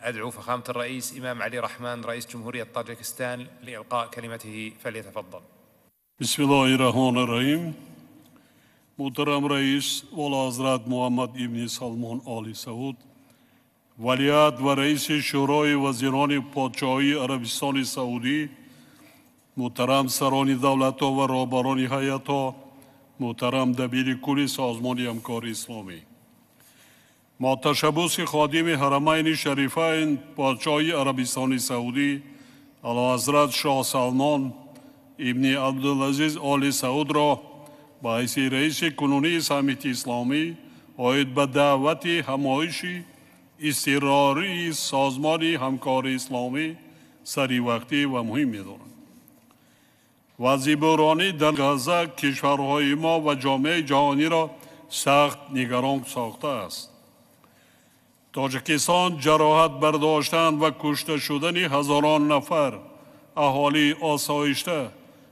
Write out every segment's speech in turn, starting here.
أدعو فخامة الرئيس إمام علي رحمان رئيس جمهورية طاجكستان لإلقاء كلمته، فليتفضل. بسم الله الرحمن الرحیم. محترم رئیس والا حضرت محمد ابن سلمان آل سعود، ولیعهد و رئیس شورای وزیران پادشاهی عربستان سعودی، محترم سران دولت‌ها و رهبران هیئت‌ها، محترم دبیر کل سازمان همکاری اسلامی، ما تشبث خادم حرمین شریفین پادشاهی عربستان سعودی اعلیحضرت شاه سلمان ابن عبدالعزیز آل سعود را به حیث رئیس کنونی سمیت اسلامی عاید به دعوت همایش اضطراری سازمان همکاری اسلامی سری وقتی و مهم می‌دارند. وضع بحرانی در غزه کشورهای ما و جامعه جهانی را سخت نگران ساخته است. تاجیکستان جراحت برداشتن و کشته شدن هزاران نفر اهالی آسایشته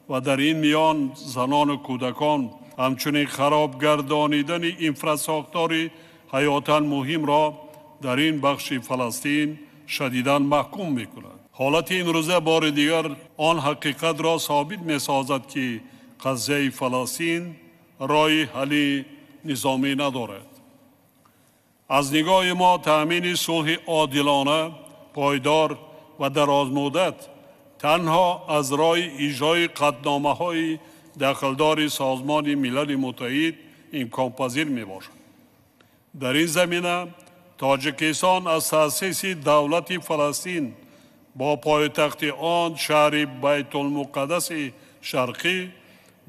و در این میان زنان و کودکان، همچنین خراب گردانیدن اینفراساختار حیاتا مهم را در این بخش فلسطین شدیداً محکوم می‌کند. حالت امروزه بار دیگر آن حقیقت را ثابت می‌سازد که قضیه فلسطین راه حل نظامی ندارد. از نگاه ما تأمین صلح عادلانه، پایدار و درازمدت تنها از راه اجرای قطعنامه‌های دخلدار سازمان ملل متحد امکان پذیر می‌باشد. در این زمینه تاجیکستان از تأسیس دولت فلسطین با پایتخت آن شهر بیت المقدس شرقی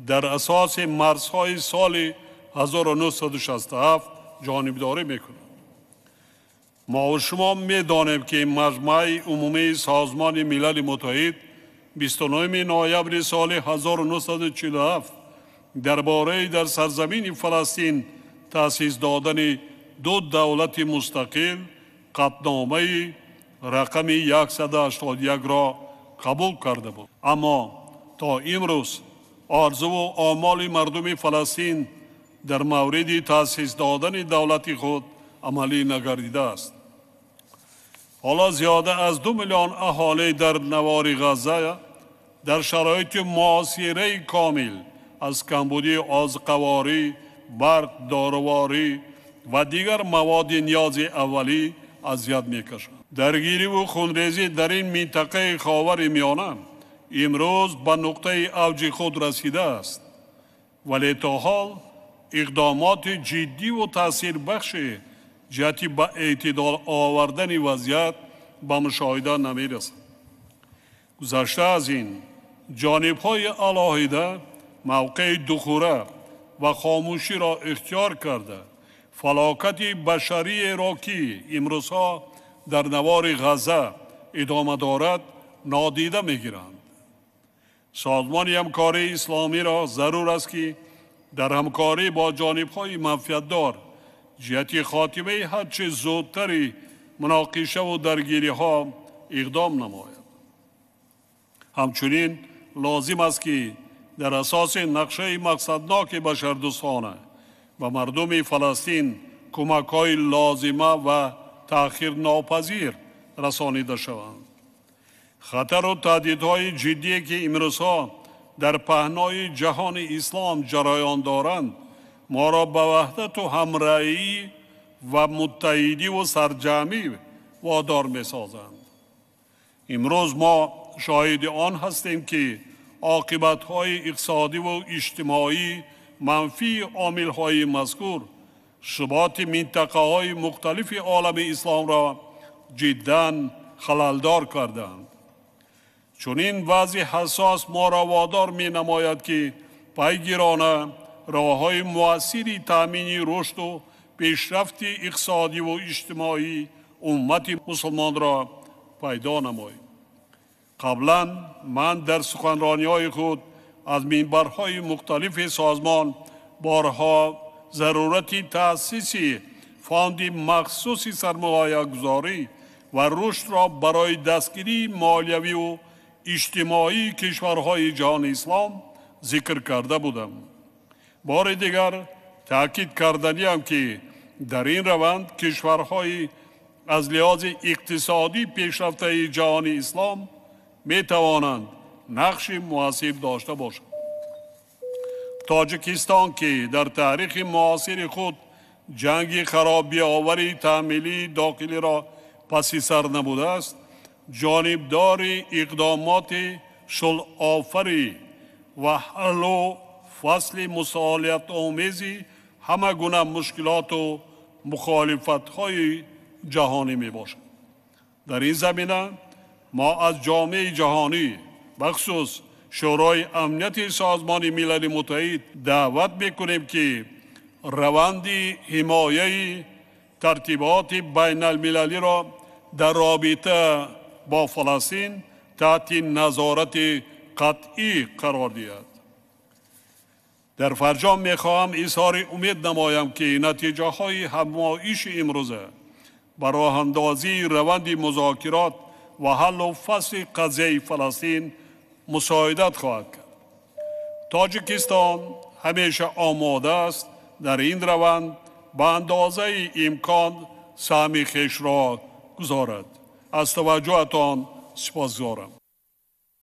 در اساس مرزهای سال 1967 جانبداری می‌کند. ما و شما می‌دانیم که مجمع عمومی سازمان ملل متحد 29 نوامبر سال 1947 درباره در سرزمین فلسطین تأسیس دادن دو دولت مستقل قطعنامه رقم 181 را قبول کرده بود. اما تا امروز آرزو و آمال مردم فلسطین در مورد تأسیس دادن دولت خود عملی نگردیده است. حالا زیاده از 2 میلیون اهالی در نوار غزه در شرایط محاصره کامل از کمبودی آذوقه‌واری، برق، داروواری و دیگر مواد نیاز اولی اذیت می‌کشند. درگیری و خونریزی در این منطقه خاور میانه امروز به نقطه اوج خود رسیده است، ولی تا حال اقدامات جدی و تاثیربخش جهت به اعتدال آوردن وضعیت به مشاهده نمی‌رسد. گذشته از این، جانب‌های علاهیده موقع دخوره و خاموشی را اختیار کرده فلاکت بشری را که امروزها در نوار غزه ادامه دارد نادیده می‌گیرند. سازمان همکاری اسلامی را ضرور است که در همکاری با جانب‌های منفعت‌دار جهت خاتمه هرچه زودتری مناقشه و درگیری‌ها اقدام نماید. همچنین لازم است که در اساس نقشه مقصدناک بشردوستانه و مردم فلسطین کمک‌های لازمه و تأخیر ناپذیر رسانیده شوند. خطر و تهدیدهای جدی که امروزها در پهنای جهان اسلام جریان دارند ما را به وحدت و همراهی و متحدی و سرجمعی وادار می‌سازند. امروز ما شاهد آن هستیم که عاقبت‌های اقتصادی و اجتماعی منفی عامل‌های مذکور ثبات منطقه‌های مختلف عالم اسلام را جداً خللدار کردند. چنین وضع حساس ما را وادار می‌نماید که پیگیرانه راه‌های مؤثری تأمین رشد و پیشرفت اقتصادی و اجتماعی امت مسلمان را پیدا نماییم. قبلا من در سخنرانی‌های خود از منبرهای مختلف سازمان بارها ضرورت تأسیس فاند مخصوص سرمایه‌گذاری و رشد را برای دستگیری مالیوی و اجتماعی کشورهای جهان اسلام ذکر کرده بودم. بار دیگر تأکید کردنیم که در این روند کشورهای аз лиҳози иқтисодӣ пешрафтаи ҷаҳони ислом метавонанд нақши муассир дошта бошанд. Тоҷикистон, ки дар таърихи муосири худ ҷанги харобиовари таъмилии дохилиро паси сар набудааст, ҷонибдори иқдомоти сулҳофарӣ ва ҳаллу фасли мусолиҳатомези ҳама гуна мушкилоту мухолифатҳои ҷаҳонӣ мебошад. Дар ин замина мо аз ҷомеаи ҷаҳонӣ, бахусус Шӯрои Амнияти Созмони Милали Муттаҳид даъват мекунем, ки раванди ҳимояи тартиботи байналмилалиро дар робита бо Фаластин таҳти назорати қатъӣ қарор диҳад. Дар фарҷом мехоҳам изҳори умед намоям, ки натиҷаҳои ҳамоиши имрӯза ба роҳандозии раванди музокирот ва ҳаллу фасли қазияи Фаластин мусоидат хоҳад кард. Тоҷикистон ҳамеша омода аст дар ин раванд ба андозаи имкон саҳми хешро гузорад. Аз таваҷҷӯҳатон сипосгузорам.